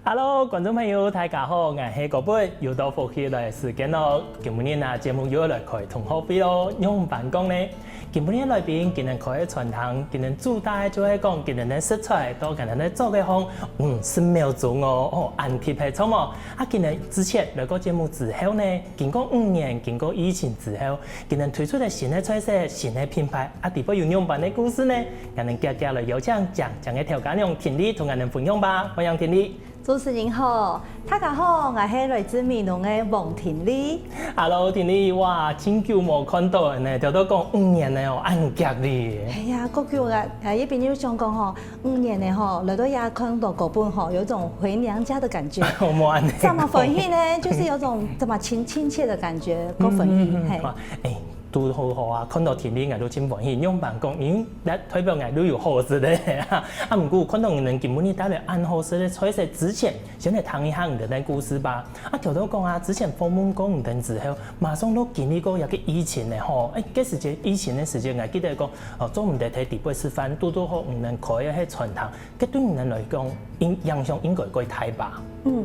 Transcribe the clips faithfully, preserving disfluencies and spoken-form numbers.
Hello，觀眾朋友，大家好，𠊎係葛本，又到福氣來个時間咯。今晡日啊，節目又來開同學會咯，仰般講呢？今晡日來賓今日開个餐廳，今日主打个就係講今日个食材到今日个做个項，嗯，十秒鐘哦，哦，恁特別著無？啊，今日之前來過節目之後呢，經過五年，經過疫情之後，今日推出个新个菜色、新个品牌，啊，底背有仰般个故事呢？𠊎等遽遽來邀請靚靚个頭家娘婷俐同𠊎等分享吧，歡迎婷俐。 主持人好，大家好，𠊎係來自美濃个王婷俐。Hello，婷俐，哇，真久無看到了呢，聽到講五年了哦，恁遽哩。哎呀，過久啊，呃，一邊又想講吼，五年了吼，來到這看到葛本吼，有一種回娘家的感覺。我無恁呢講。這麼歡喜呢，就是有種這麼親，親切的感覺，夠歡喜，嗯，嗯，嗯，嘿。哇，哎， 拄好好啊，看到婷俐𠊎都真歡喜，仰般講，因為代表𠊎都有好食个。啊，毋過看到你等今晡日帶來恁好食个菜色之前，先來聽一下你等个故事吧。啊，頭頭講啊，之前訪問過你等之後，馬上都經歷過一個疫情了吼。哎，該時節疫情个時節，𠊎記得講，哦，做毋得在底背食飯，拄拄好你等開个係餐廳，該對你等來講，影，影響應該蓋大吧？嗯，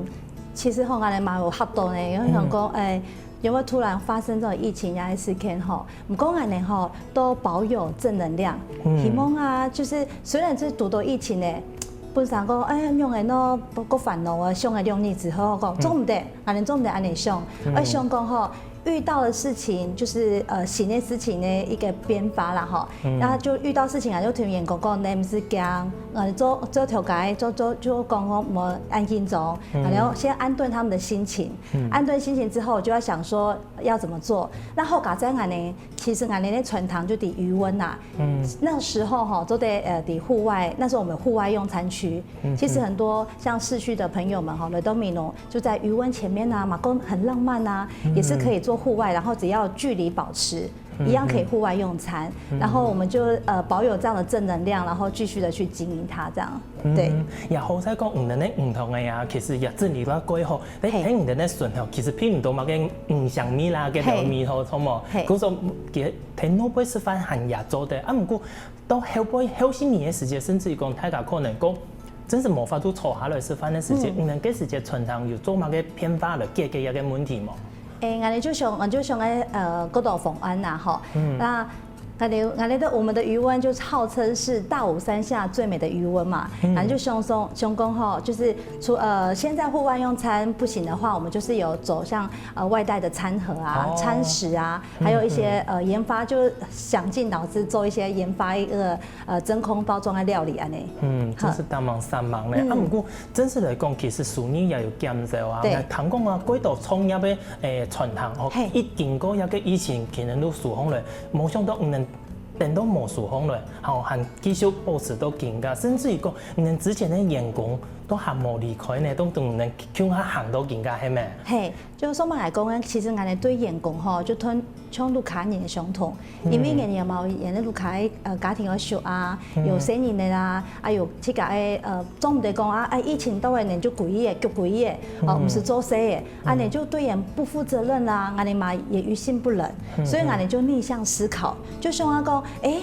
其實吼，𠊎等嘛有嚇到呢，因為想講，嗯。哎， 因為突然發生這種疫情啊，事件吼，毋過𠊎呢吼，都保有正能量。嗯。希望啊，就是雖然是堵到疫情呢，本身講，哎呀，仰會喏，過煩惱啊，想了兩日之後，講，嗯。做毋得，𠊎呢做毋得恁呢想，嗯。愛想講吼，遇到的事情就是，呃，新的事情的一個變化啦吼。嗯。那就遇到事情啊，就同員工講，你毋使驚，呃，做，做頭家，做，做，就講講，莫恁緊張，嗯。然後先安頓他們的心情。 嗯。安頓心情之後，就要想說要怎麼做。那後加在𠊎呢，其實𠊎呢，那餐廳就在魚塭啊。嗯。那時候吼，都在，呃，在戶外，那時候我們戶外用餐區。嗯，其實很多像市區的朋友們吼，來到美濃，就在魚塭前面啊，嘛，很浪漫啊，嗯。也是可以做戶外，然後只要距離保持，嗯，一樣可以戶外用餐。嗯。然後我們就，呃，保有這樣的正能量，然後繼續的去經營它，這樣。 對。嗯，也好在講，你等个魚湯个啊，其實也整理到蓋好。但係，嘿。你等个筍吼，其實並毋多麼个魚香味啦，該个味道，著無？嘿。故所，其實在外背食飯還也做得。啊，毋過到後背，後生人个時節，甚至於講，大家可能講，真係無法度坐下來食飯个時節，嗯。你等該時節餐廳有做麼个變化來解決這個問題無？ 欸，𠊎等就想，呃，就想个，呃，各種方案啦，吼。嗯。那𠊎等，𠊎等的，我們的魚塭就號稱是大武山下最美的魚塭嘛。嗯。然後就想說，想講吼，就是除，呃，現在戶外用餐不行的話，我們就是有走向，呃，外帶的餐盒啊、哦。餐食啊，還有一些，嗯，嗯。呃，研發，就是想盡腦汁做一些研發一個，呃，真空包裝的料理恁呢。嗯，真是當忙三忙呢。嗯。啊，毋過 真實來講，其實收入也有減少啊。對。𠊎聽講啊，幾多創業个，欸，餐廳吼，嘿。一經過這個疫情，可能都收䟘來，無想到你等等都無收䟘來，吼，還繼續保持到今下，甚至於講，你等之前个員工都還無離開呢，都同你等共下行到今下，係無？嘿，就上擺來講呢，其實𠊎等對員工吼，就同 像屋下人个相同，嗯。因為𠊎等嘛有𠊎等屋下个，呃，家庭个事啊，嗯。有細人仔啦，啊，有自家个，呃，總毋得講啊，啊，疫情到了，𠊎等就歸个，就歸个，哦，嗯。毋使做事个，啊，嗯。𠊎等就對人不負責任啦，𠊎等嘛也於心不忍，嗯，所以𠊎等就逆向思考，嗯。就想要講，欸，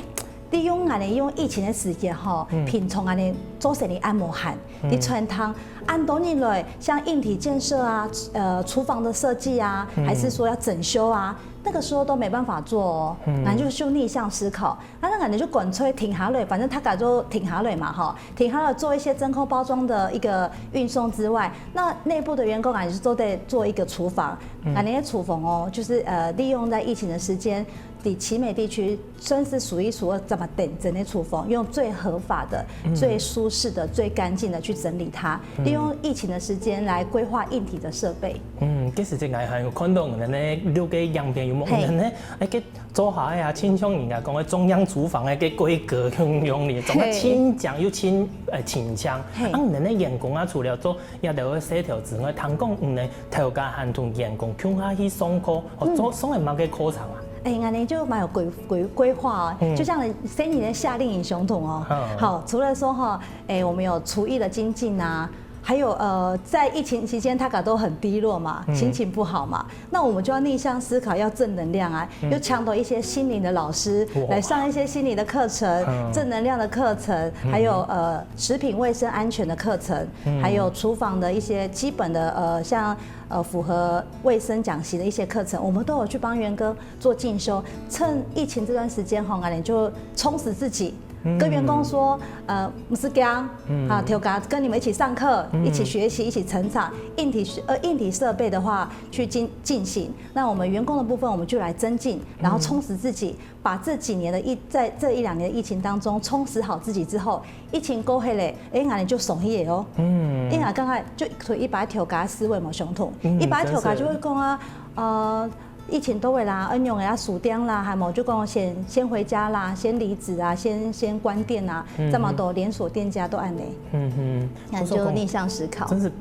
利用𠊎等用疫情个時間吼，嗯。平常𠊎等做生理恁無閒，嗯。你餐廳恁多人來，像硬體建設啊，呃，廚房的設計啊，嗯。還是說要整修啊， 那個時候都沒辦法做哦，嗯。𠊎等就，就逆向思考，那，那𠊎等就乾脆停下來，反正大家就停下來嘛，吼，停下來做一些真空包裝的一個運送之外，那內部的員工啊，也是都在做一個廚房，嗯。那那些廚房哦，就是，呃，利用在疫情的時間，在奇美地區算是數一數二這麼頂真的廚房，用最合法的、嗯。最舒適的、最乾淨的去整理它，嗯。利用疫情的時間來規劃硬體的設備。 嗯，其實這𠊎還有看到你等个六個影片有無？嘿。你等个，欸，該做下个啊，親像人家講个中央廚房个該規格共樣哩，做个嘿。清淨又清，呃，清淨。嘿。啊，你等个員工啊，除了做這兜个事頭之外，聽講你等頭家還同員工共下去上課，哦，嗯。做，上个麼个課程啊？欸，𠊎等就蠻有規，規，規劃哦，嗯。就像生理的夏令營相同哦。嗯。好，除了說哈，欸，我們有廚藝的精進啊，还有呃，在疫情期间，大家都很低落嘛，心情不好嘛，那我们就要逆向思考，要正能量啊，又抢到一些心灵的老师来上一些心灵的课程、正能量的课程，还有呃食品卫生安全的课程，还有厨房的一些基本的呃像呃符合卫生讲习的一些课程，我们都有去帮元哥做进修。趁疫情这段时间吼，俺们就充实自己，跟员工说，呃，不是讲啊，头家跟你们一起上课，一起学习，一起成长。硬体呃硬体设备的话去进进行，那我们员工的部分我们就来增进，然后充实自己，把这几年的疫在这一两年的疫情当中充实好自己之后，疫情过后咧，哎，俺们就松一点哦。嗯，因为刚才就同一般头家思维嘛相同，一般头家就会讲啊，呃。疫情到位啦，恁樣个啊，书店啦，还有就讲先先回家啦，先离职啊，先先关店啊，这么多连锁店家都按呢，嗯哼，那就逆向思考。真是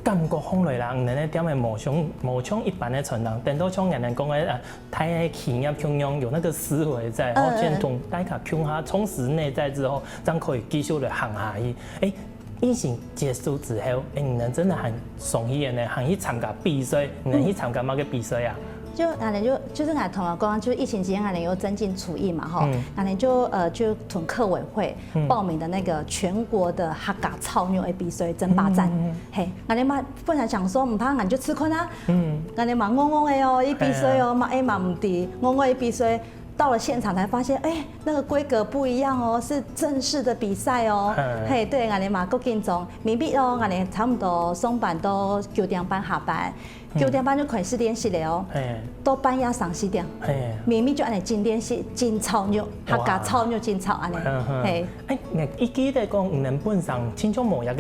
感觉好来啦，你个店个无像无像一般个传统，等到像人家讲个呃，大个企业共样有那个思维在，然后先同大家共下充实内在之后，这样可以继续的行下去。哎，疫情结束之后，哎，你们真的很松一点呢，很去参加比赛，你们去参加哪个比赛啊？就俺们就就是俺同学讲，就是疫情期间俺们有增进厨艺嘛吼，俺们就呃就同客委会报名的那个全国的客家炒肉的比赛争霸战，嘿，俺们嘛本来想说，唔怕，俺就试看啊，俺们嘛戇戇个哦，一比赛哦，嘛哎嘛唔知，戇戇一比赛。到了现场才发现，哎，那个规格不一样哦，是正式的比赛哦。嘿，对，俺们嘛够紧张，明明哦，俺们差不多上班到九点半下班，九点半就开始练习了哦，到半夜三四点，明明就俺们进练习，进炒肉，客家炒肉进炒俺们，嘿。哎，你一记得讲，你们本身亲像无一个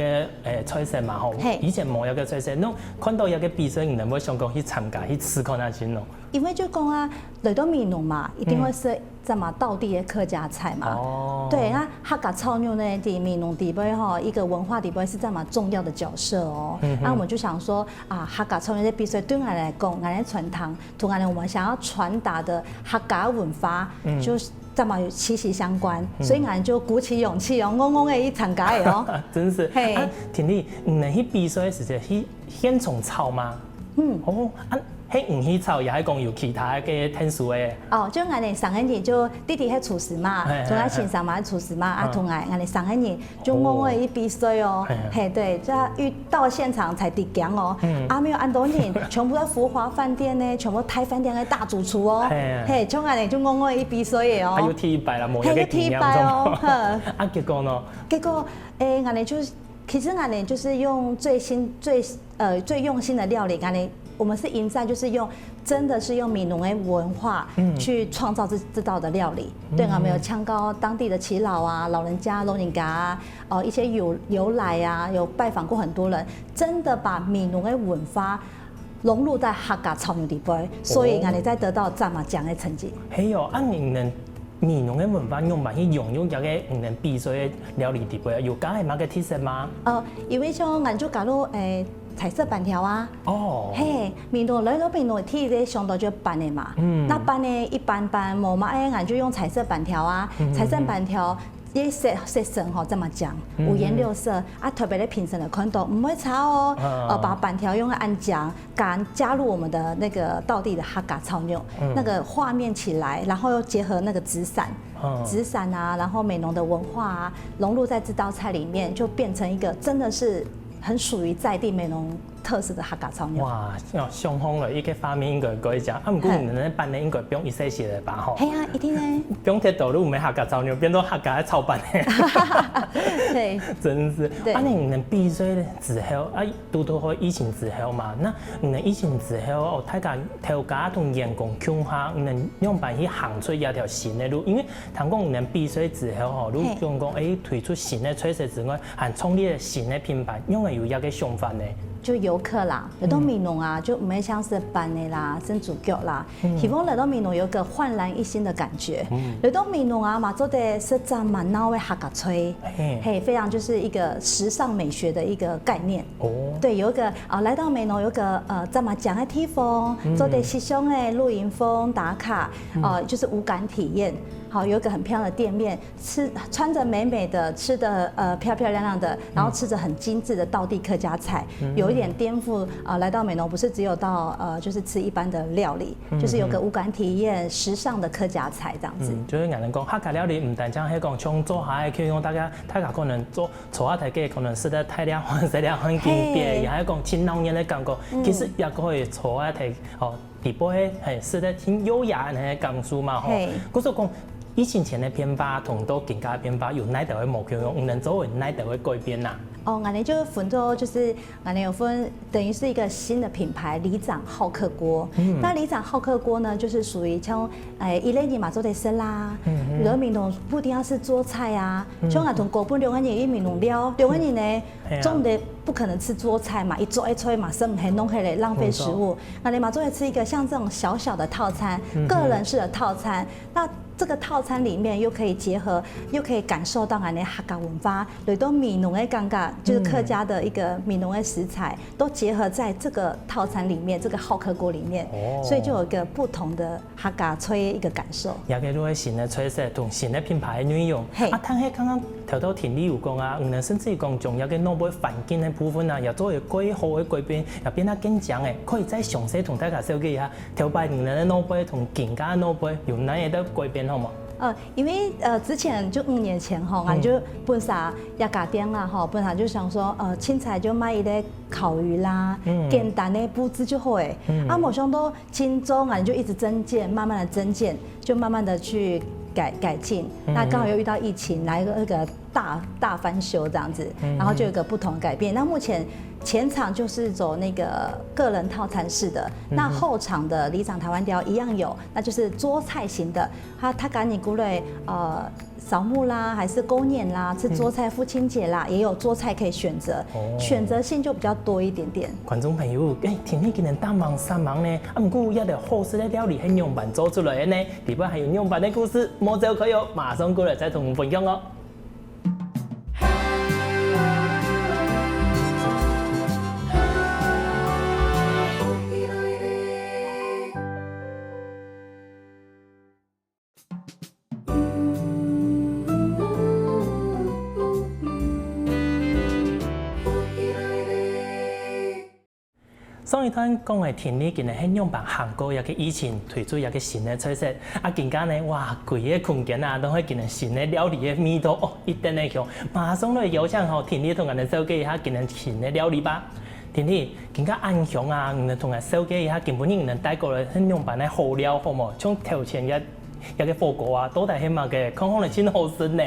诶菜色嘛吼，以前无一个菜色，那看到一个比赛，你们会想讲去参加，去试看下先咯。 因为就讲啊，来到美浓嘛，一定会食这么道地的客家菜嘛。哦，对啊，客家炒肉呢，在美浓地位吼，一个文化地位是这么重要的角色哦。那我们就想说啊，客家炒肉这比赛对我来讲，俺的传统，同俺我们想要传达的客家文化，就是这么有息息相关，所以俺就鼓起勇气哦，戇戇个去参加个哦。真是，嘿，啊，婷丽，你去比赛个时节，去现场炒吗？嗯，哦，啊。 係毋係炒，也係講有其他个特殊个？哦，就𠊎等三個人就弟弟係廚師嘛，同𠊎先生嘛係廚師嘛，啊同𠊎，𠊎等三個人就戇戇一比賽哦，係，對，就要遇到現場才知驚哦，啊沒有恁多人，全部都福華飯店呢，全部大飯店个大主廚哦，係，像𠊎等就戇戇一比賽个哦，還有第一擺啦，無係，有第一擺哦，啊結果呢？結果，誒，𠊎等就，其實𠊎等就是用最新最 呃，最用心的料理，𠊎等，我們是贏在就是用，真的是用美濃的文化去創造這這道的料理。對，𠊎們有請到當地的耆老啊、老人家、老人家啊，哦，一些有有來啊，有拜訪過很多人，真的把美濃的文化融入在客家炒肉裡背，所以𠊎等才得到這麼強的成績。係哦，啊你等 美濃个文化仰般去融入這个你等比賽个料理裡背，有加係麼个特色嗎？呃，因為像𠊎就加入誒彩色粄條啊，哦，係，美濃來到美濃第一个想到就粄仔嘛，該粄仔一般般，無麼个，𠊎就用彩色粄條啊，彩色粄條，這色色澤吼，這麼靚，五顏六色，啊特別个評審來看到，毋會差哦，呃，把粄條用到恁靚， 加加入我們的那個道地的客家炒肉，那個畫面起來，然後又結合那個紙傘，紙傘啊，然後美濃的文化啊，融入在這道菜裡面，就變成一個真的是很屬於在地美濃特色的客家炒肉。哇，想像了，一個畫面應該可以講，啊毋過你等个粄仔應該放一息息仔吧吼？係啊，一定呢。放忒多就毋係客家炒肉，變做客家个炒粄仔。對，真是，對，啊你等比賽之後，啊 堵堵好疫情之後嘛，該你等疫情之後，哦，大家頭家同員工共下，你等仰般去行出這條新个路？因為聽講你等比賽之後吼，就講講，誒，推出新个菜色之外，還創立了新个品牌，仰仔有這个想法呢？就遊客啦，來到美濃啊，就毋會淨係食粄仔啦、蒸豬腳啦， 希望來到美濃有一個煥然一新的感覺。來到美濃啊，嘛做得食這麼鬧个客家菜，係，非常就是一個時尚美學的一個概念。哦，對，有一個啊，來到美濃有一個呃，這麼靚个地方，做得時尚个露營風打卡，呃，就是五感體驗。好，有一个很漂亮的店面，吃穿着美美的，吃的呃漂漂亮亮的，然后吃着很精致的道地客家菜，有一点颠覆啊、呃来到美浓不是只有到呃就是吃一般的料理，就是有个五感体验，时尚的客家菜这样子。嗯，就係恁樣講，客家料理毋單淨係講像做下个，譬如講大家大家可能做坐下台个，可能食得大量飯、細量飯經典，也係講盡鬧熱个感覺。其實也可以坐下台哦，底背係食得盡優雅个感受嘛吼。故所講，疫情前个變化同到今下个變化有哪兜个無共樣，毋能做有哪兜个改變呐？哦，𠊎等就分做就是𠊎等有分，等于是一个新的品牌里长好客锅。那里长好客锅呢，就是属于像，诶，一类人嘛做得食啦，有的民众不一定要是做菜啊，像俺同国本两个人一民众料，两个人呢，总得不可能吃桌菜嘛，一桌一桌嘛，生很弄黑嘞，浪费食物。那你嘛做得吃一个像这种小小的套餐，个人式的套餐，那这个套餐里面又可以结合，又可以感受到俺的客家文化，有一种美浓的感觉，就是客家的一个美浓的食材，都结合在这个套餐里面，这个好客锅里面，所以就有一个不同的客家菜一个感受。也个都係新个菜色同新个品牌个內容。嘿啊，但係剛剛頭頭聽你有講啊，你等甚至講將這个外背環境个部分啊，也做一个蓋好个改變，也變得更靚个，可以再詳細同大家紹介一下，頭擺你等个外背同今下个外背有哪一个改變好無？呃，因为呃，之前就五年前吼，俺就本身一家店啦吼，本身就想说，呃，青菜就卖一个烤鱼啦，简单的布置就好诶。啊，没想到今中俺就一直增建，慢慢的增建，就慢慢的去改改进。那刚好又遇到疫情，来一个那个大大翻修这样子，然后就有一个不同的改变。那目前前场就是走那个个人套餐式的，那后场的里长台湾雕一样有，那就是桌菜型的。 哈，他赶紧过来，呃，扫墓啦，还是过年啦，吃桌菜，父亲节啦，也有桌菜可以选择，选择性就比较多一点点。觀眾朋友，誒，聽你今日打忙煞忙呢，啊，毋過這兜好食个料理係仰般做出來个呢？裡背還有仰般个故事，莫走開哦，馬上過來再同你分享哦。 上一段講个庭裡今日係仰般行過這个疫情，推出這个新个菜色。啊，今下呢，哇，規个空間啊，都係今日新个料理个味道哦，一等个香。馬上來邀請吼，庭裡同𠊎等紹介一下今日新个料理吧。庭裡，今下恁香啊，你等同𠊎等紹介一下，今晡日你等帶過來係仰般个好料好無？像頭前个 這个火鍋啊，到底係麼个？看起來真好食呢。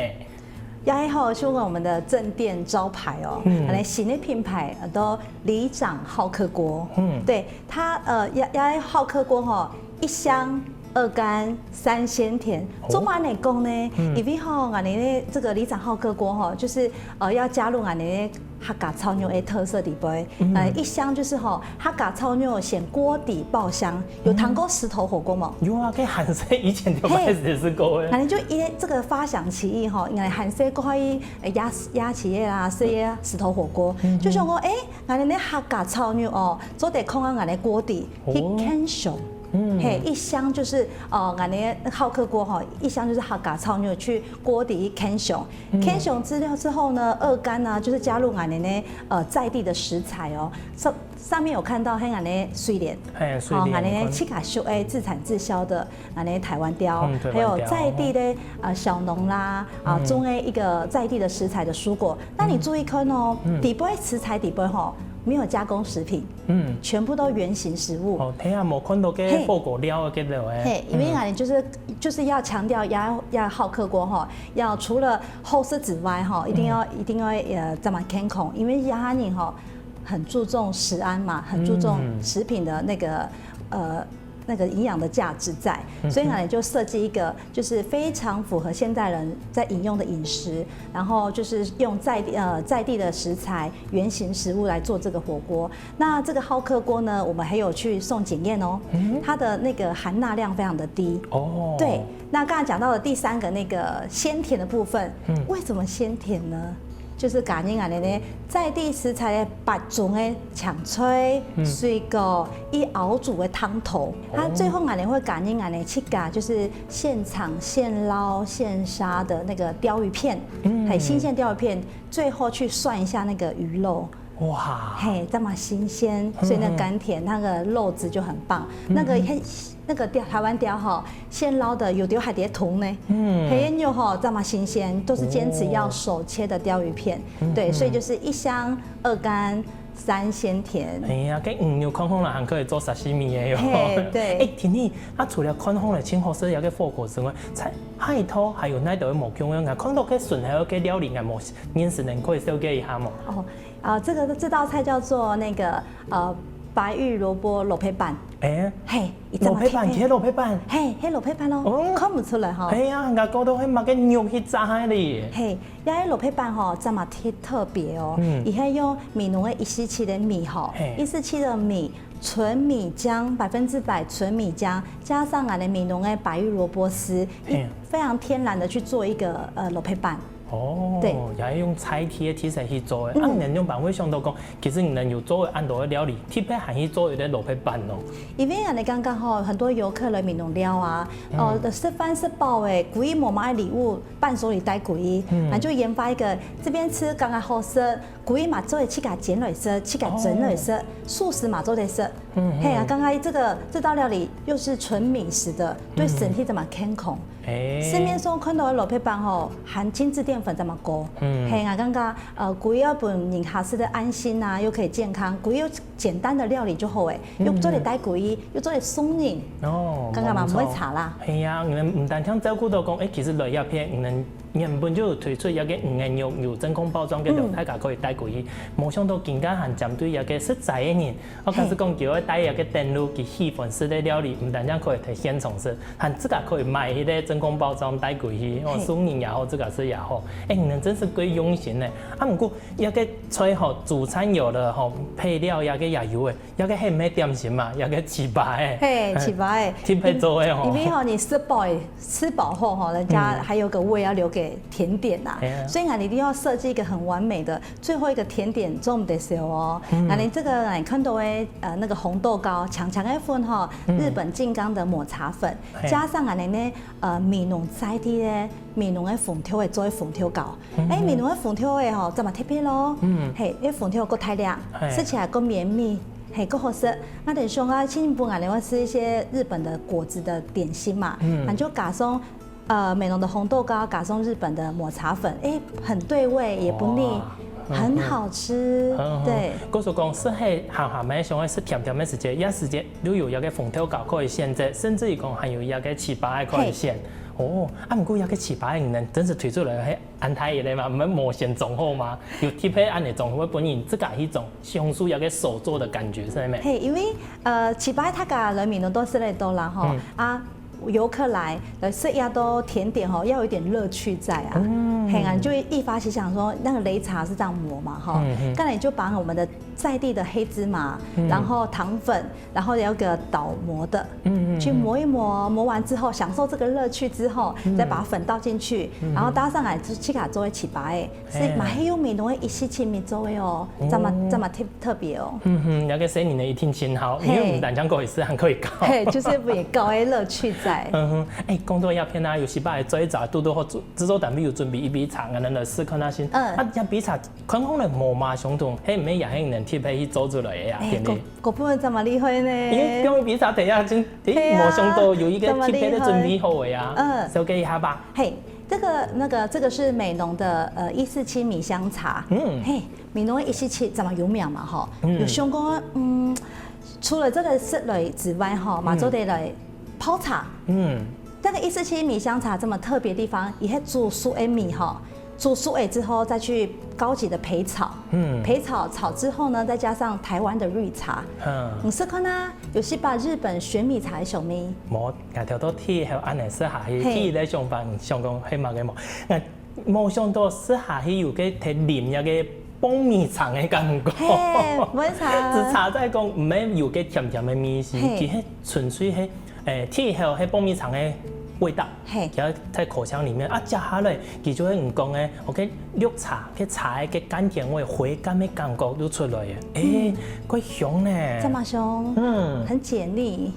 也係吼，是我們的鎮店招牌哦，嗯，來新的品牌，呃，都里長好客鍋。嗯，對，它呃，也也好客鍋吼，一香、二甘、三鮮甜。做麼个恁樣講呢？因為吼，俺呢這个里長好客鍋吼，就是呃要加入俺呢 客家炒肉个特色底背。呃，一香就是吼，客家炒肉先鍋底爆香，有聽過石頭火鍋無？有啊，該還細以前就開始食過个。反正就因為這个發想起意吼，應該還細過去呃夜夜市个啦，食个石頭火鍋，就想講，誒，俺呢客家炒肉哦，做得放啊俺呢鍋底去炕上。嘿，一香就是呃，俺呢好客鍋吼，一香就是客家炒肉去鍋底去炕上。 炕上之料之後呢，二甘呢，就是加入俺呢，呃，在地的食材哦。上上面有看到還有俺呢水蓮，嘿，水蓮，俺呢自家畜个自產自銷的俺呢台灣鯛，還有在地的呃小農啦，啊種个一个在地的食材的蔬果。那你注意看哦，底背食材底背吼，沒有加工食品，嗯，全部都原型食物。哦，對啊，無看到个火鍋料个了誒。嘿，因為俺呢就是就是要強調要要好客鍋吼，要除了 好食之外吼，一定要一定要呃，怎麼健康？因為亞哈尼吼很注重食安嘛，很注重食品的那个呃那个營養的價值在，所以呢就設計一个就是非常符合現代人在飲用的飲食，然後就是用在地呃在地的食材、原型食物來做這个火鍋。那這个好客鍋呢，我們還有去送檢驗哦，它的那个含鈉量非常的低。哦，對，那剛才講到的第三个那个鮮甜的部分，為什麼鮮甜呢？就是加入𠊎等呢在地食材个八種个青菜、水果，以熬煮个湯頭。它最後𠊎等會加入𠊎等自家就是現場現撈現殺的那個鯛魚片，還新鮮鯛魚片，最後去涮一下那個魚肉。哇，嘿，這麼新鮮，所以那甘甜，那個肉質就很棒。那個很那個鯛，台灣鯛吼，現撈的有的還在桶呢，嗯，很有吼，這麼新鮮，都是堅持要手切的鯛魚片，對，所以就是一香、二甘、三鮮甜。哎呀，該魚肉看好了，還可以做沙西米个喲。嘿，對。哎，婷婷，啊，除了看好了，請好食有个火鍋之外，菜海頭還有哪兜無共樣啊？看到該順口个料理，𠊎無認識，能可以紹介一下無？哦，啊，這個這道菜叫做那個呃白玉蘿蔔蘿蔔粄。哎，嘿，一隻蘿蔔粄，係蘿蔔粄。嘿，係蘿蔔粄哦，哦，看毋出來吼。係啊，𠊎講到係麼个肉去炸下哩。嘿，這个蘿蔔粄吼，這麼特特別哦，嗯，佢係用美濃个一四七个米吼，嘿，一四七个米，純米漿，百分之百純米漿，加上𠊎等美濃个白玉蘿蔔絲，一，嘿，非常天然的去做一個呃蘿蔔粄。 哦，對，也係用在地个食材去做个。嗯，啊，你等仰般會想到講，其實你等有做个恁多个料理，特別還去做一個蘿蔔粄哦。因為恁樣剛剛吼，很多遊客來美濃尞啊，哦，食飯食飽誒，歸日無麼个禮物，伴手禮帶歸日，嗯，啊，就研發一個這邊吃剛剛好食，歸日嘛做得自家煎來食，自家蒸來食，素食嘛做得食。嗯，係啊，剛剛這個這道料理又是純米食的，對身體這麼健康。 欸，市面上看到个蘿蔔粄吼，含精緻澱粉這麼高，嗯，係啊，感覺呃，歸日分人客食得安心啊，又可以健康，歸日簡單的料理就好誒，又做得帶歸日，又做得送人，哦，感覺嘛毋會差啦。係啊，你等毋單淨照顧到講，欸，其實來這片，你等原本就有推出一個魚个肉有真空包裝个，大家可以帶歸日，無想到今下還針對一個食齋个人， 𠊎假使講佢愛帶一個等路，佢喜歡食个料理，毋單淨可以在現場食，還自家可以買一個真空包裝帶歸去，哦，送人也好，自家食也好。欸，你等真係幾用心呢。啊，毋過這個菜吼，主餐有了吼，配料這個也有誒，這個係毋係點心嘛，這個粢粑誒。係，粢粑誒。特別做个吼。因為吼，你食飽誒，吃飽後吼，人家還有個胃要留給甜點吶，所以呢，你一定要設計一個很完美的 最後一個甜點做毋得少哦。𠊎等這個𠊎看到个呃那個紅豆糕，強強个粉吼，日本靜岡的抹茶粉，加上𠊎等呢呃美濃在地个美濃个紅豆个做个紅豆糕。欸，美濃个紅豆个吼，這麼特別咯。係，因為紅豆較大粒，食起來較綿密，係，較好食。𠊎等想啊，親像𠊎等會食一些日本的果子的點心嘛，𠊎就加上 呃，美濃的紅豆糕加上日本的抹茶粉，欸，很對味，也不膩，很好吃。對。故所講，食係鹹鹹个，想愛食甜甜个時節，這時節又有一個紅豆糕可以選擇，甚至於講還有一個粢粑个可以選。哦，啊，毋過這個粢粑你等真係推出來係恁大一個嘛，毋係無先裝好嘛？有特別恁樣裝，會分人自家去裝，享受這個手做的感覺，係無？係，因為呃，粢粑大家來美濃都食得到啦吼，啊， 遊客來來食這兜甜點吼，要有一點樂趣在啊。係啊，你就會一發奇想說，那個擂茶是這樣磨嘛吼，剛才就把我們的在地的黑芝麻，然後糖粉，然後有個倒模的，去磨一磨，磨完之後享受這個樂趣之後，再把粉倒進去，然後搭上來就自家做个粢粑，係嘛，係用美濃个一四七米做个哦，這麼這麼特特別哦。嗯哼，了解，所以你呢一定盡好，因為毋單淨可以食，還可以搞。係，就是也搞个樂趣在。嗯哼，欸，講到這片啊，有時擺最早拄拄好製製作單位有準備一杯茶，𠊎等來試看下先。嗯，啊，這杯茶看起來無麼相同，係毋係也係你等特別去做出來个啊？欸，對不對？各各部分這麼厲害呢？因為用一杯茶等下先，欸，無想到有一個特別个準備好个啊，嗯，紹介一下吧。係，這個那個這個是美濃的呃一四七米香茶，嗯，係，美濃一四七這麼有名嘛吼，有相關嗯。 除了這個食材之外吼，嘛做得來泡茶。嗯，這個一四七米香茶這麼特別的地方，佢係煮熟个米吼，煮熟了之後再去高級的焙炒。嗯，焙炒炒之後呢，再加上台灣的綠茶。嗯，你試看啊，有係把日本玄米茶个香味。無，𠊎頭到第一口恁樣食下去，第一個想法想講係麼个無？𠊎 無想到食下去有該在啉一個磅米茶个感覺。係，毋會差。只差在講毋係有該甜甜个味緒，其實純粹係欸第一口係磅米茶个味道，嘿，調在口腔裡面啊，接下來佢就會你講个，OK，綠茶，該茶个甘甜味、回甘个感覺就出來了，欸，嗯，怪香呢，這麼香，嗯，很解膩。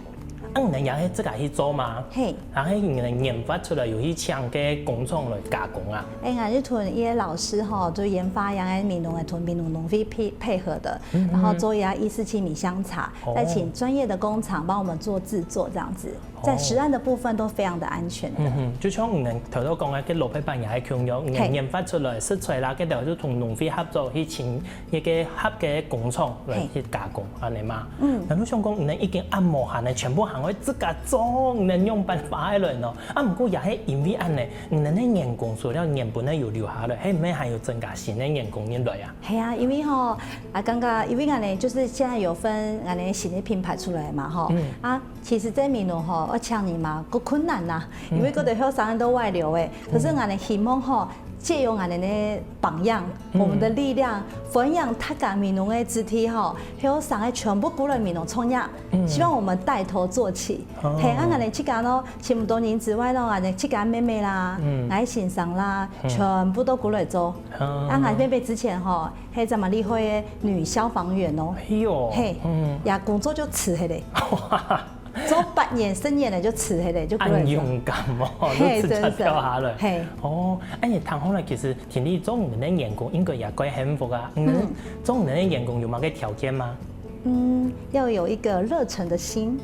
啊，你們也係自家去做嗎？嘿，然後你們研發出來有去請个工廠來加工啊？欸，𠊎就同一个老師吼，就研發這个美濃个同美濃農會配配合的，然後做一下意式氣米香茶，再請專業的工廠幫我們做製作這樣子。 在食安的部分都非常的安全的。嗯哼，就像你們頭頭講个，該蘿蔔粄也係共樣，你們研發出來食材啦，該兜就同農會合作去請一个合格工廠來去加工，恁仔嘛。嗯，那就想講，你們已經恁無閒了，全部還會自家做，你們仰般花下來呢？啊，毋過也係因為恁仔，你們个員工除了原本个有留下來，係毋係還有增加新个員工入來啊？係啊，因為吼，啊，剛剛因為恁仔，就是現在有分恁仔新个品牌出來嘛，吼，啊。 其實這美濃吼，愛請人嘛，較困難啦，因為該兜後生人都外流欸。可是𠊎兜希望吼，藉由𠊎兜个榜樣，我們的力量，分享大家美濃个子弟吼，後生个全部過來美濃創業，希望我們帶頭做起。嘿，啊，𠊎兜自家咯，請毋到人之外咯，𠊎兜自家妹妹啦，𠊎先生啦，全部都過來做。啊，𠊎妹妹之前吼，係這麼厲害个女消防員哦。哎喲，嘿，也工作就辭忒咧。 做八年、十年了就辭忒咧，就過來做。恁勇敢哦，嘿，就直接跳下來。真是。嘿。哦，恁仔聽下來，其實田麗做你們个員工應該也怪幸福啊。嗯，做你們个員工有麼个條件嗎？嗯，要有一個熱忱的心。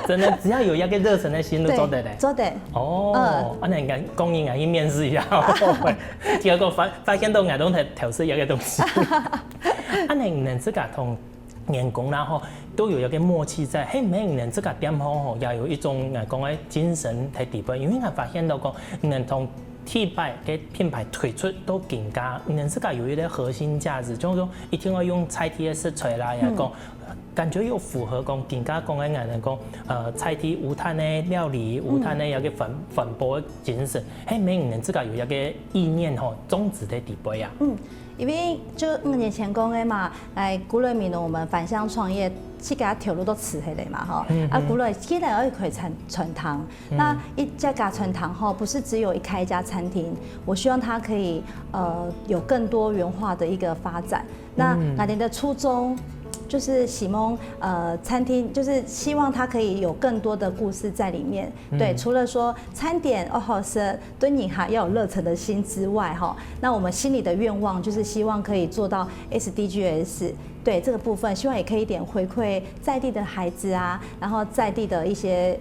真的，只要有一個熱忱的心就做得咧。對，做得。哦，嗯。啊，那應該公應該去面試一下，結果發發現到𠊎都在調試一個東西。啊，那你們自家同 員工啦吼，都有一個默契在，係毋係你們自家店方吼，也有一種，呃，講个精神在裡背，因為𠊎發現到講，你們從第一擺个品牌推出到今下，你們自家有一個核心價值，就是說一定要用在地个食材啦，也講，感覺又符合講今下講个𠊎等講，呃，在地無炭个料理，無炭个一個環環保个精神，係毋係你們自家有一個意念吼，宗旨在裡背啊？嗯， 因為就五年前講个嘛，來，過來美濃，我們返鄉創業，自家頭路都辭忒咧嘛，吼。啊，過來既然愛開餐餐廳，那一家家餐廳吼，不是只有一開一家餐廳，我希望它可以，呃，有更多元化的一個發展。那𠊎兜个初衷就是希望，呃，餐廳就是希望它可以有更多的故事在裡面。對，除了說餐點哦好吃， 對你還要有熱忱的心之外，吼，那我們心裡的願望就是希望可以做到S D Gs，對，這個部分，希望也可以一點回饋在地的孩子啊，然後在地的一些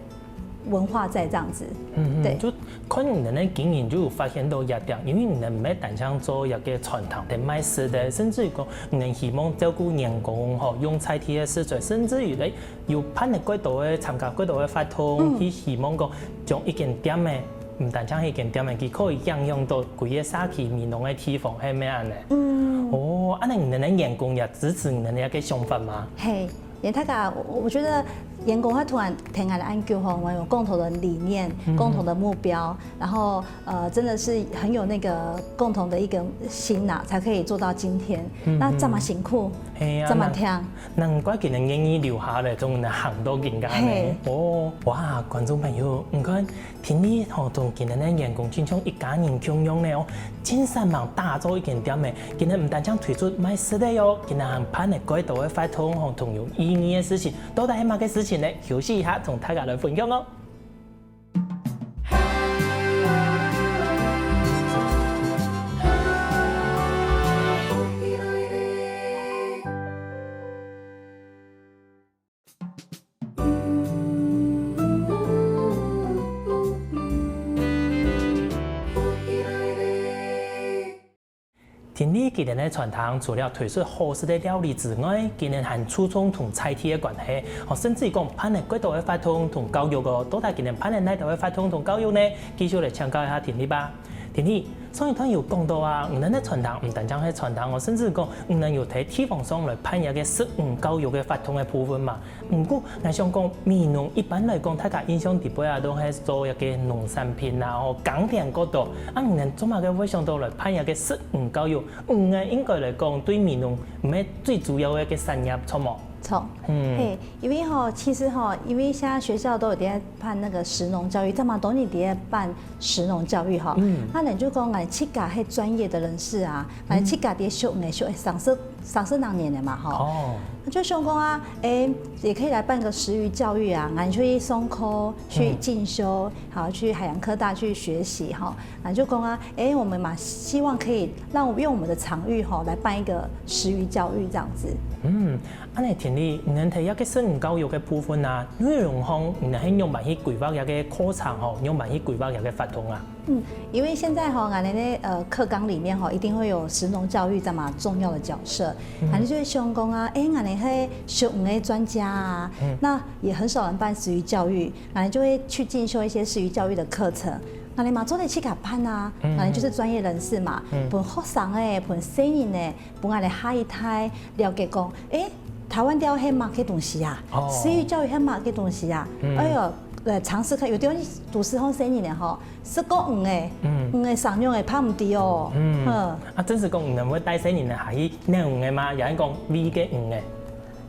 文化在這樣子。嗯嗯，對。就看你們个經營就有發現到一點，因為你們毋係單淨做一個餐廳在賣食个，甚至於講你們希望照顧員工吼，用在地个食材，甚至於咧 有辦个幾多个，參加幾多个活動，去希望講將一間店仔，毋單淨係一間店仔，佢可以影響到幾個社區美濃个地方，係毋係恁仔？嗯。哦，恁仔你們个員工也支持你們个想法嗎？嘿，也大家，我我覺得員工會突然聽𠊎个研究吼，我們有共同的理念、共同的目標，然後呃，真的是很有那個共同的一個心呐，才可以做到今天。那這麼辛苦，嘿啊，這麼忝。難怪佢等願意留下來，同𠊎等行到今下呢。嘿。哦，哇，觀眾朋友，你看，田麗吼同佢等个員工親像一家人共樣呢哦，盡煞猛打造一間店仔，佢等毋單淨推出賣食个哦，佢等還辦个幾多个活動吼，同有意義个事情，到底係麼个事情呢？休息一下，同大家來分享哦。 田麗佢等个餐廳除了推出好食个料理之外，佢等還注重同在地个關係，吼，甚至於講辦个幾多个活動同教育哦，到底佢等辦个哪兜个活動同教育呢？繼續來請教一下田麗吧。田麗，上一段有講到啊，你等个餐廳毋單淨係餐廳哦，甚至講你等有在地方上來辦一個食農教育个活動个部分嘛。 毋過，𠊎想講，美濃一般來講，大家印象裡背啊，都係做一個農產品啊，吼，耕田較多。啊，你等做麼个會想到來辦一個食農教育？農業應該來講，對美濃毋係最主要个一個產業，著無？錯，嗯，嘿，因為吼，其實吼，因為現在學校都有在辦那個食農教育，這麼多年在辦食農教育吼，嗯，那你就講，哎，自家係專業的人士啊，哎，自家在畜，哎，畜，三十三十多年了嘛吼，哦，就想講啊，哎，也可以來辦個食魚教育啊，俺去上課去進修，好去海洋科大去學習哈，俺就講啊，哎，我們嘛希望可以讓我們用我們的場域哈來辦一個食魚教育這樣子。嗯，恁樣聽你，你等在這個食魚教育个部分啊，內容上，你等係仰般去規劃這個課程吼，仰般去規劃這個活動啊？嗯，因為現在吼，俺等个呃課綱裡面吼，一定會有食農教育這麼重要的角色，嗯，反正就會希望講啊，哎，俺等係食魚个專家啊，嗯，那也很少人辦食魚教育，俺等就會去進修一些食魚教育的課程。俺等嘛做得去甲辦啊，嗯，俺等就是專業人士嘛，嗯，分學生欸，分細人欸，分俺等下一代了解講，哎，台灣鯛係麼个東西啊？哦，食魚教育係麼个東西啊？嗯，哎喲，呃，嘗試看，有的人讀書後生人呢吼，食過魚欸，嗯，魚欸生肉欸，怕毋知哦，嗯，嗯，啊，正式講，你們會帶細人呢，還去釣魚欸嗎？也係講餵个魚欸？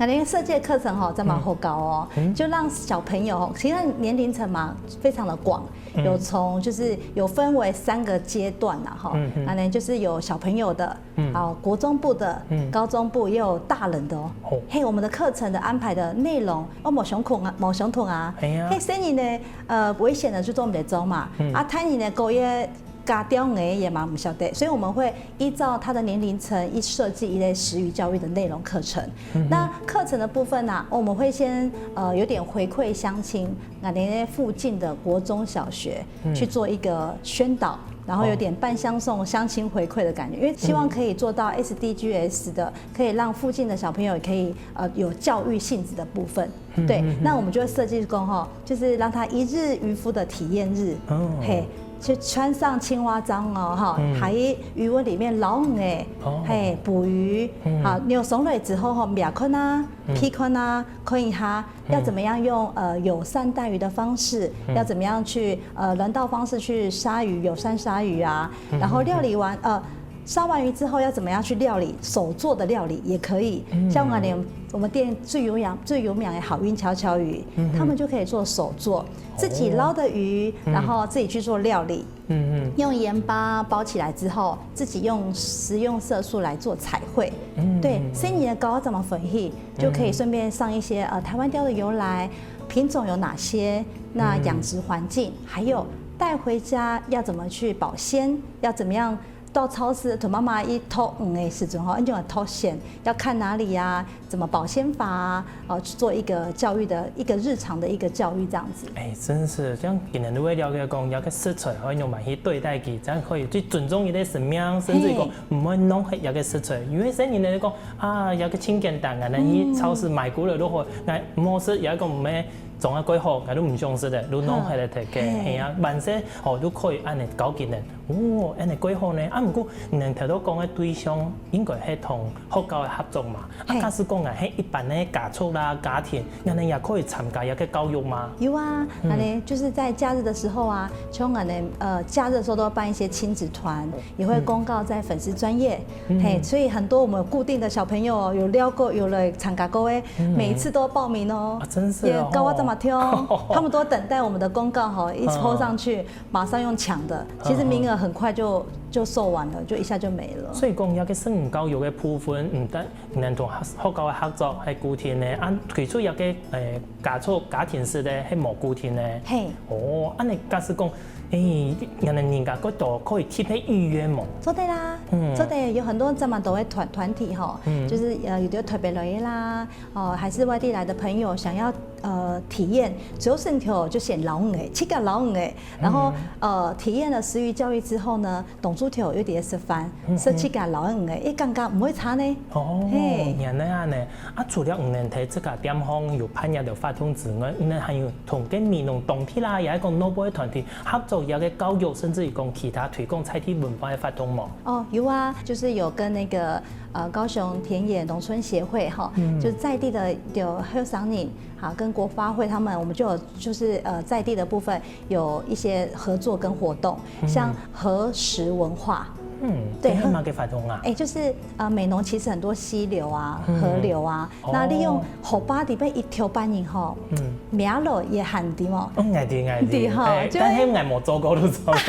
那那個設計的課程吼，真蠻好搞哦，嗯，就讓小朋友吼，其實年齡層嘛非常的廣，嗯，有從就是有分為三個階段啦哈，嗯，嗯，那呢就是有小朋友的，嗯，啊，國中部的，嗯，高中部也有大人的哦。哦，嘿，我們的課程的安排的內容哦，無相同啊，無相同啊，哎呀，嘿，細人呢，呃，危險的就做毋得做嘛，嗯，啊，大人呢，過夜 家長欸也蠻毋曉得，所以我們會依照他的年齡層，一設計一類食魚教育的內容課程。嗯哼，那課程的部分呢，我們會先呃有點回饋鄉親，那那些附近的國中小學，嗯，去做一個宣導，然後有點半鄉送鄉親回饋的感覺，因為希望可以做到 S D G S 的，可以讓附近的小朋友也可以呃有教育性質的部分。 對，那我們就會設計講吼，就是讓他一日漁夫的體驗日，哦，嘿，就穿上青蛙裝哦，哈，嗯，還魚塭裡面撈魚欸，哦，嘿，捕魚，嗯，好，你有上來之後吼，摸看啊，嗯，鼻看啊，看一下，嗯，要怎麼樣用呃友善待魚的方式，嗯，要怎麼樣去呃人道方式去殺魚，友善殺魚啊，嗯，然後料理完呃 殺完魚之後要怎麼樣去料理？手做的料理也可以，嗯，像我們我們店最有名最有名的好運巧巧魚，嗯哼，他們就可以做手做，自己撈的魚，哦，嗯，然後自己去做料理，嗯哼，用鹽巴包起來之後，自己用食用色素來做彩繪，嗯，對，嗯，所以你的稿怎麼分析，就可以順便上一些呃台灣鯛的由來，品種有哪些，那養殖環境，還有帶回家要怎麼去保鮮，要怎麼樣 到超市同媽媽一討魚个時陣吼，恁樣討鮮，要看哪裡啊，怎麼保鮮法啊，哦，去做一個教育的一個日常的一個教育這樣子。哎，真是，這樣今日都會了解講，這個食材愛仰般去對待佢，這樣可以去尊重佢个生命，甚至於講毋會浪費這個食材。有一些人呢講啊，這個盡簡單，𠊎等去超市買過來就好，𠊎無食，也講毋係種啊幾好，𠊎都毋想食个，就浪費了忒个。係啊，萬事哦都可以恁樣搞佢呢。 哦，恁樣幾好呢。啊，毋過你等頭先講个對象應該係同學校个合作嘛。啊，假使講啊，係一般个家族啦、家庭，恁樣也可以參加這個教育嗎？有啊，恁樣就是在假日的時候啊，像恁樣呃，假日的時候都會辦一些親子團，也會公告在粉絲專頁，嘿，所以很多我們有固定的小朋友有邀過，有來參加過欸，每一次都要報名哦。啊，真是哦，也教到這麼𤸁，他們都等待我們的公告吼，一po上去， 馬上用搶的，其實名額很快就就售完了，就一下就沒了。所以講，這個食魚教育个部分，毋單能同學校个合作係固定个，啊，推出這個呃家族家庭式个係無固定个。嘿，哦，恁樣假使講，誒，恁樣人家過多可以特別預約無？做得啦，做得有很多這麼多个團團體吼，就是呃有的特別來个啦，哦，還是外地來的朋友想要 呃，體驗，主要係吼，就選撈魚个，自家撈魚个，然後呃，體驗了食魚教育之後呢，當晝頭又在該食飯，食自家撈魚个，也感覺毋會差呢。哦，嘿，原來恁樣。啊，除了你等在自家店項有辦這兜活動之外，你等還有同該美濃當地啦，也係講內埔个團體合作這個教育，甚至於講其他推廣在地文化个活動無？哦，有啊，就是有跟那個呃高雄田野農村協會哈，就在地的有後生人 好，跟國發會他們，我們就有就是呃在地的部分有一些合作跟活動，像核食文化，嗯，對，這係麼个活動啊？哎，就是呃，美濃其實很多溪流啊、嗯河流啊，哦那利用河壩裡背一條半年吼，嗯，苗了也很低哦。嗯，𠊎知，𠊎知，對哈，哎，就會但係𠊎無做過，你知道嗎？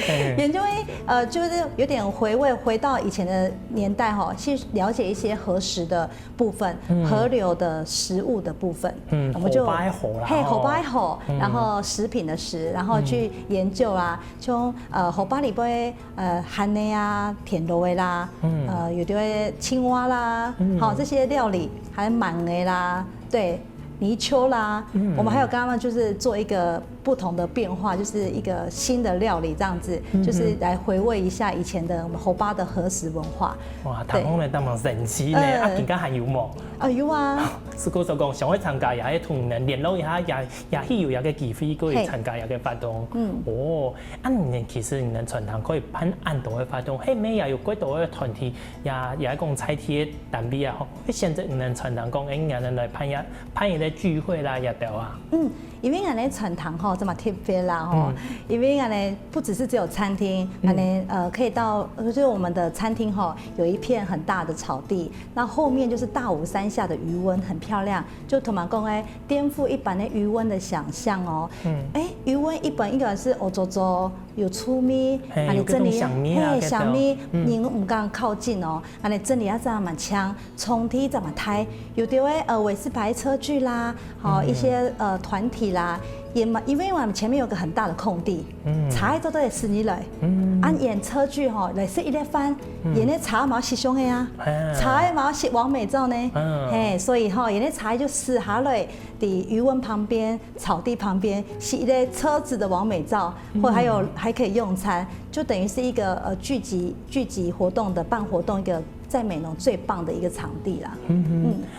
哎研究一呃，就是有點回味，回到以前的年代哈，去了解一些河食的部分，嗯河流的食物的部分，嗯我们就河壩河啦，嘿，吼河壩河，嗯然后食品的食，然后去研究啦，从呃河壩裡背呃，蜆仔啊、田螺仔啦，嗯呃，有的青蛙啦，嗯好这些料理，還有鰻仔啦，對，泥鳅啦，嗯我们还有跟他们就是做一个不同的变化，就是一个新的料理这样子，嗯哼就是来回味一下以前的我们河壩的河食文化。哇，對聽起來當神奇呢！呃啊，今下還有無？啊，有啊，係故所講，想愛參加也係同你聯絡一下，也也係有一个機會可以嘿參加一个活動。嗯哦，啊，你其實你个餐廳可以辦恁多个活動，係毋係也有幾多个團體，也也講在地个單位啊，吼，會選擇你个餐廳講，哎，你个來辦一辦一个聚會啦，也對啊。嗯，因為𠊎个餐廳吼，這麼特別啦吼，嗯因為𠊎个不只是只有餐廳，嗯𠊎个呃可以到，呃就是我们的餐厅吼有一片很大的草地，那后面就是大武山下的魚塭，很漂亮。就同人講，哎，顛覆一般的魚塭的想象哦。嗯，哎，魚塭一般應該是烏糟糟，有臭味，嘿，啊，你這裡有各種香味啊，嘿，該種香味，嗯人毋敢靠近哦。啊，你這裡啊，這麼強，衝擊這麼大，有的位呃，也是排車距啦，好、嗯一些呃团体啦，也嘛，因為我们前面有个很大的空地，嗯車做得駛入來，嗯啊，沿車距吼，來是一列番，嗯沿个車嘛是上个啊，哎車嘛是完美照呢，嗯嘿，所以吼，沿个车就駛下來，在魚塭旁邊、草地旁邊，是一个车子的完美照，或还有还可以用餐，就等于是一个呃聚集聚集活动的办活动一个在美浓最棒的一个场地啦。嗯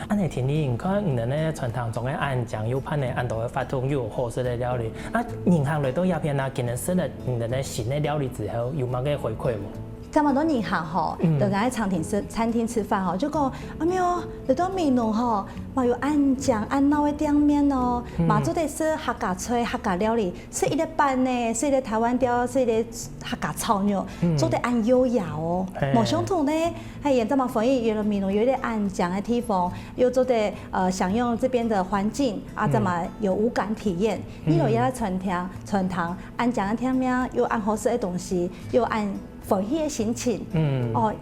哼，嗯，恁樣聽你，你看你个餐廳做个恁靚，又辦了恁多个活動，又有好食个料理，啊，人客來到這片啊，今日食了你个新个料理之後，有麼个回饋無？這麼多人客吼，嗯都來餐廳吃餐廳吃飯吼，就講啊，沒有，來到美濃吼，嘛有恁靚恁鬧个店面哦，嗯嘛做得食客家菜、客家料理，食一个粄呢，食一个台灣粿，食一个客家炒肉，嗯做得恁優雅哦，嘿無相同呢。還有這麼歡迎，有了美濃有一个恁靚个地方，又做得呃享用這邊的環境啊，嗯這麼有五感體驗。嗯你若也來餐廳，餐廳恁靚个店面，又恁好食个東西，又恁歡喜个心情，嗯哦，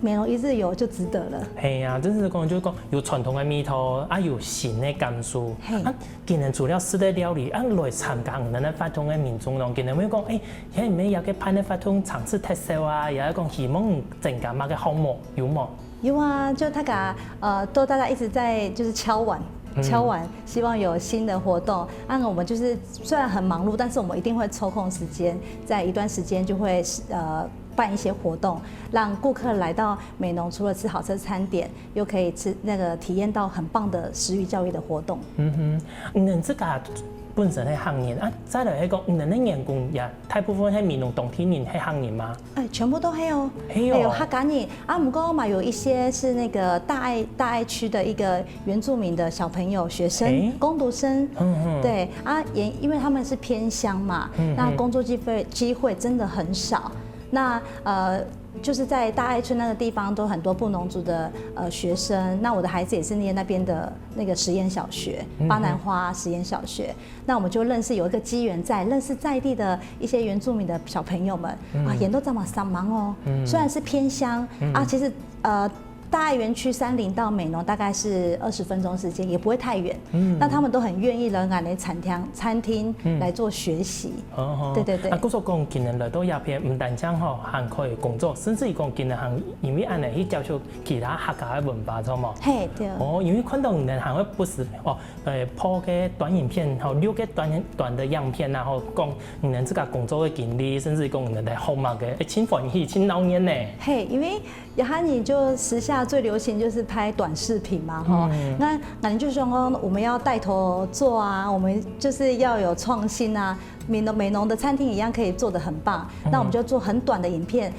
美濃一日遊就值得了。係啊，真係講，就係講有傳統个味道，啊，有新个感受。嘿啊，今日除了食个料理，啊，來參加你个活動个民眾咯，今日會講，誒，係毋係有个辦个活動場次特色啊，也係講希望增加麼个項目，有無？有啊，就大家呃，都大家一直在就是敲碗，敲碗，希望有新的活动。那我们就是虽然很忙碌，但是我们一定会抽空时间，在一段时间就会呃办一些活动，让顾客来到美浓，除了吃好吃餐点，又可以吃那个体验到很棒的食育教育的活动。嗯哼，你自家本身係客人啊，再來係講，你个員工也大部分係美濃當地人，係客人嗎？哎，全部都黑哦，係哦。哎，有客家人啊，不过嘛有一些是那个大爱大爱区的一个原住民的小朋友、学生、诶工读生，嗯嗯，对啊，也因为他们是偏乡嘛，嗯嗯那工作机会机会真的很少。那呃，就是在大爱村那个地方，都很多布农族的呃学生。那我的孩子也是念那边的那个实验小学，嗯哼巴南花实验小学。那我们就认识，有一个机缘在认识在地的一些原住民的小朋友们啊，嗯也都这么散忙哦。嗯虽然是偏乡嗯啊，其实呃。大爱园区三林到美浓大概是二十分钟时间，也不会太远。嗯那他们都很愿意来俺的餐厅餐厅嗯来做学习。哦，对对对啊，故所講，今日來到這片，毋單淨吼，還可以工作，甚至於講，今日還因為恁樣去接觸其他客家个文化，著無？嘿，對。哦，因為看到你們還會不時哦，呃，拍个短影片，吼，錄个短短的影片啊，吼，講你們自家工作个經歷，甚至講你們在學麼个，誒，真歡喜，真鬧熱呢。嘿，因為這下你就時下最流行就是拍短視頻嘛，吼，嗯那那你就想說我們要帶頭做啊，我們就是要有創新啊，美濃美濃的餐廳一樣可以做得很棒，那我們就做很短的影片，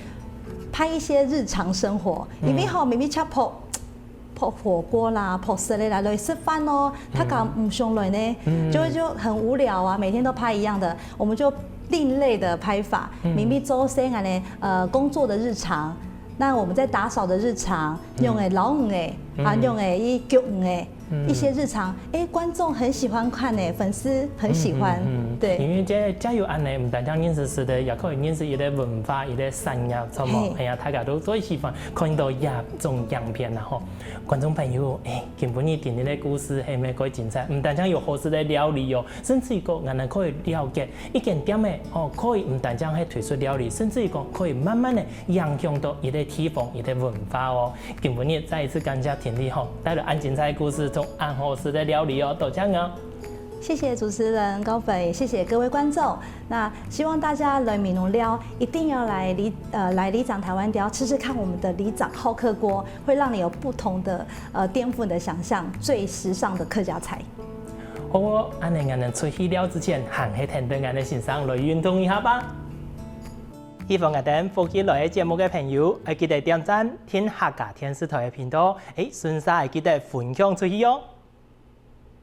拍一些日常生活，因為吼，明明差不多。火火鍋啦、烰食个啦，來食飯哦，大家毋想來呢，就就很無聊啊，每天都拍一樣的，我們就另類的拍法，明明做生啊呢，呃，工作的日常，那我們在打掃的日常，用个老魚个，啊，用个一腳魚个，一些日常，哎，觀眾很喜歡看呢，粉絲很喜歡，對。因為這加油案呢，毋單淨認識食个，也可以認識一個文化、一個產業，著無？係啊，大家都最喜歡看到這種影片啦吼。觀眾朋友，哎，今晡日聽你个故事係毋係蓋精彩？毋單淨有好食个料理哦，甚至於講，𠊎等可以了解一間店仔哦，可以毋單淨係推出料理，甚至於講可以慢慢个影響到一個地方、一個文化哦。今晡日再一次感謝婷婷吼，帶來恁精彩个故事，同恁好食个料理哦，多謝哦。謝謝主持人高粉，也謝謝各位觀眾。那希望大家來美濃寮，一定要來里呃來里長台灣寮吃吃看我們的里長好客鍋，會讓你有不同的呃顛覆你的想象，最時尚的客家菜。好哦，恁樣𠊎等出去尞之前，還係跈等𠊎等先生來運動一下吧。喜歡𠊎等福氣來个節目个朋友，愛記得點讚、訂客家電視台个頻道，誒，順續愛記得分享出去哦。